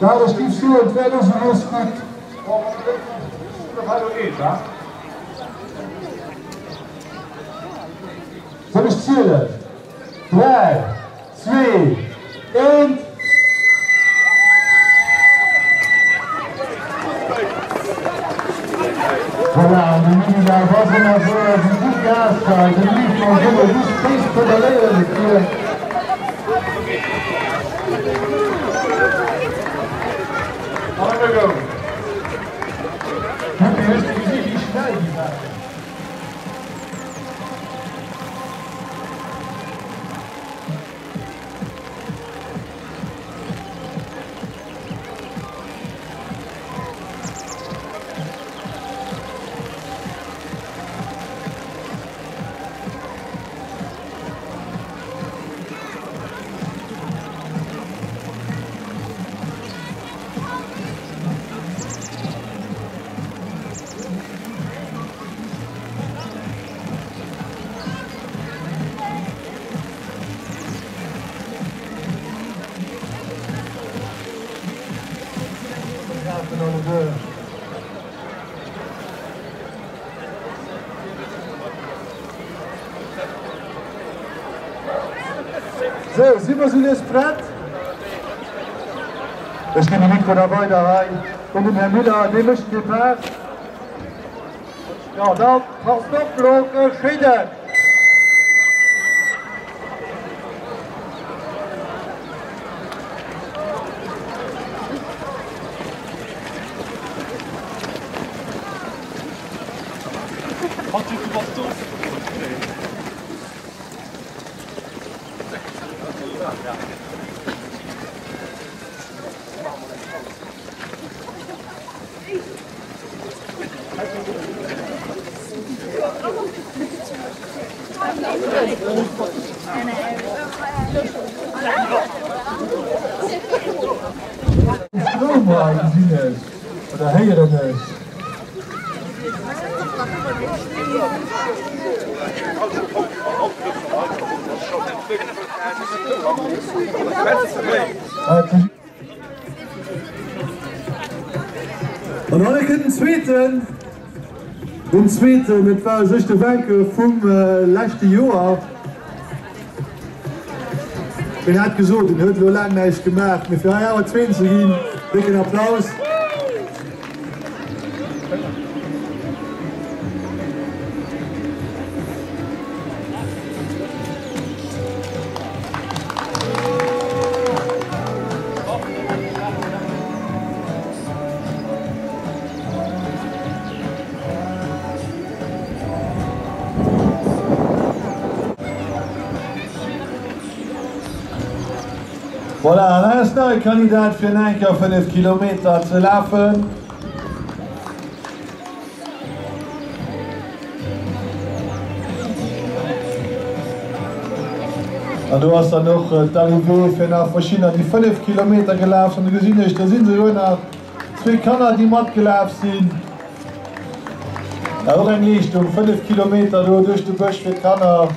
Dach, ech géif soen, et wär elo sou lues gutt. Soll ech zielen? 3, 2, 1. Voilà, an de Minilaf ass ënnerwee, ass e gutt Gas hei, de leeft mam Vëlo just béis pedaléieren et wier. Hutt Dir gesi wéi schnell déi waren? Sou, si mer sou lues prett? Ech ginn de Mikro da weider hei un den Här Müller, dee mécht den Depart. Ja, da passt op, lo geschéit et! Stroum hei gesinn ech oder héieren ech. An hei kënnt den zweeten, den zweeten, et war u sech de Wencke vum leschte Joer. Hien hat gesot, en huet elo laang näischt gemaach, mee fir hei awer Zweeten ze ginn, décken Applaus. Voilà, an hei ass nach e Kandidat fir nach eng Kéier 5 Kilometer ze lafen. An do ass dann och d'Arrivée fir nach verschiddener déi 5 Kilometer gelaf sinn. Do gesinn ech, do sinn souguer nach zwee Kanner déi matgelaf sinn. Och eng Leeschtung, 5 Kilometer do duerch de Bësch fir d'Kanner.